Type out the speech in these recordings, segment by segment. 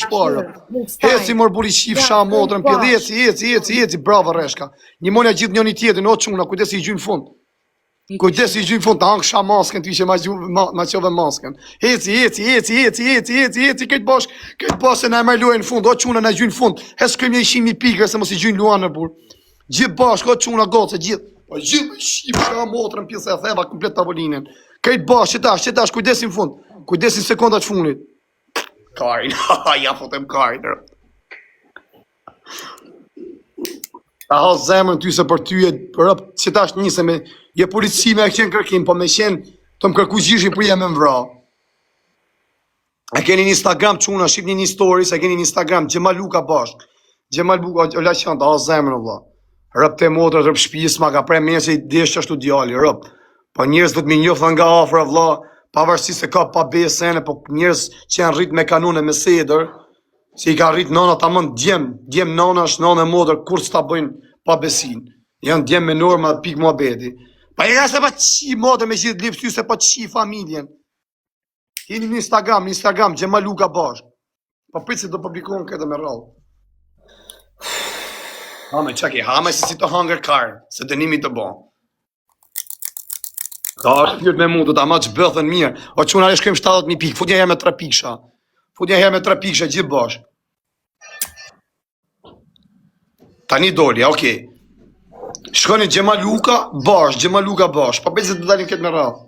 Shparë. Heci mor burri qifsha motrën pjell, heci, heci, heci, heci, bravo Reshka. Ndihmoni gjithë njëri tjetrin, o çuna, kujdes i gjyn fund. Kujdes i gjyn fund, ta hangsha maskën ty që ma gju, ma, ma qove maskën. Heci, heci, heci, heci, heci, heci, heci, këtë bashk, këtë bashk se na e merr lojën në fund, o çuna na gjyn fund. Hec shkojmë një 100.000 pikë se mos i gjyn luan në burr. Gjithë bashkë, o çuna goca, gjithë. Po gjithë qifsha motrën pjesë e theva komplet tavolinën. Këtë bashkë, qetash, qetash, kujdesin fund. Kujdesin sekondat fundit. Karin, ja futem Karin. Ta ha zemrën ty se për ty e rëp, që tash nise me, je polici me qenë kërkim, po me qenë të më kërku gjishin për me më vra. E keni në Instagram çuna, shihni një story, se keni në Instagram, Xhemal Luka bashk. Xhemal Luka, o la qenë, ta ha zemrën, o vlla. Rëp te motrës, rëp shtëpisë, ma ka pre mesi, desh ashtu djali, rëp. Po njerëz do të më njohën nga afër, vlla, pavarësisht se ka pa besë, po njerëz që janë rrit me kanune me sedër, se i ka rrit nana tamam djem, djem nana është nënë e motër, kur s'ta bëjnë pa besin. Janë djem me norma pik muhabeti. Pa i se pa qi motër me gjithë lipsy se pa qi familjen. Jeni në Instagram, në Instagram, Xhemal Luka bashk. Po prit se do publikohen këtë me rrallë. Hame, çaki, hame se si të hangër kar, se dënimi të bon. Ka shpirt me mu, do ta ma që bëthën mirë. O çuna ne shkojmë 70.000 pikë, fut një herë me 3 piksha. Fut një herë me 3 piksha, gjithë bashkë. Tani doli, okej. Shkoni Xhemal Luka, bash, Xhemal Luka bash. Pa bëjë se të dalin këtë me radhë.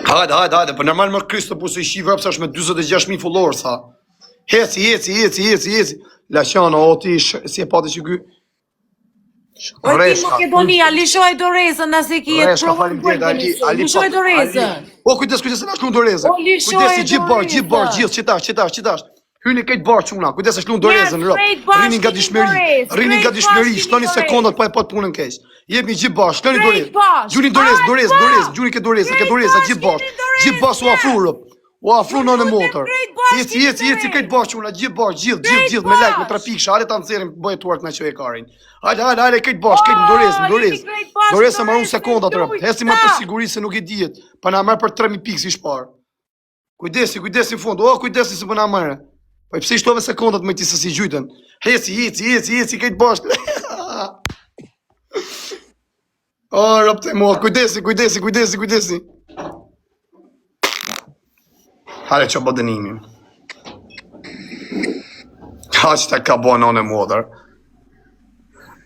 Hajde, hajde, hajde, po normal më Kristo po se i shifra pse është me 46000 followers sa. Heci, heci, heci, heci, heci. La qana, o ti, si e pati që ky O ti Makedonia, lishoj dorezën nëse ki jetë Reshka, faleminderit, Ali, Ali, lishoj dorezën. O kujdes, kujdes se na shkruan dorezën. O lishoj Kujdes gjithë bar, gjithë bar, gjithë qitash, qitash, qitash. Hyni këtë bar çuna, kujdes se shkruan dorezën, rob. Rrini nga dishmëri, rrini nga dishmëri, shtoni sekondat pa e pat punën keq. Jepni gjithë bar, shtoni dorezën. Gjuni dorezë, dorezë, dorezë, gjuni këtë dorezë, këtë dorezë, gjithë bar. Gjithë bar u afru rob. U afru në në motër. Jeci, jeci, jeci, këtë bashkë çuna, gjithë bashkë, gjithë, gjithë, gjithë, me like, me tre piksha, hajde ta nxjerrim bëje tuar të na çojë karin. Hajde, hajde, hajde, këtë bashkë, këtë në dorezë, në dorezë. Dorezë se marrun sekonda të rëp. Heci më për siguri se nuk i dihet, pa na merr për 3000 pikë si shparë. Kujdesi, kujdesi në fund, o kujdesi se po na merr. Po pse i shtove sekondat më ti se si gjytën. Heci, heci, heci, heci, këtë bashkë. O, rob të mua, kujdesi, kujdesi, kujdesi, kujdesi. Hale që bo dënimin. Ha që ta ka bo nënë e motër.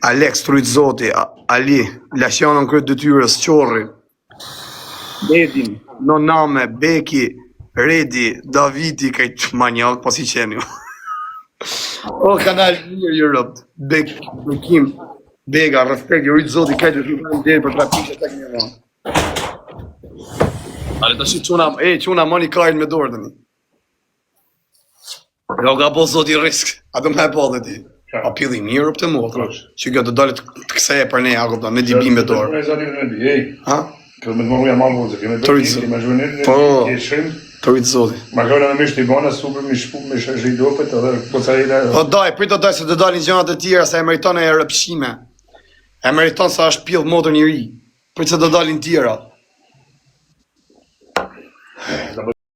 Alex, trujt zoti, Ali, Lasjanën kryet detyrës, Qorri, Ledin, Noname, Beki, Redi, Davidi, krejt manjak, pasi qeni. O, kanal mirë, ju robt. Bek, Bekim, Bega, respekt, ju rrit zoti, krejt, ju faleminderit për trafik që ta kemi marrë. Ale tash çuna, e çuna mani karin me dorë tani. Jo ka bo zoti risk. A do më e po dhe ti? A pilli mirë për të motra. Që kjo të dalet të ktheje për ne, a kupton, ne di bim me dorë. Ha? Kjo me të morë jam marrë vozë, kemi bërë, kemi zhvënit, po, të rritë zoti. Ma kërë në mishtë i bona, super, mi shpu, mi shë i dopet, edhe mozzarella. Po daj, prit të daj se të dalin gjërat e tjera, se e meriton e rëpshime. E meriton se është pjellë motër njëri. Prit se të dalin tjera.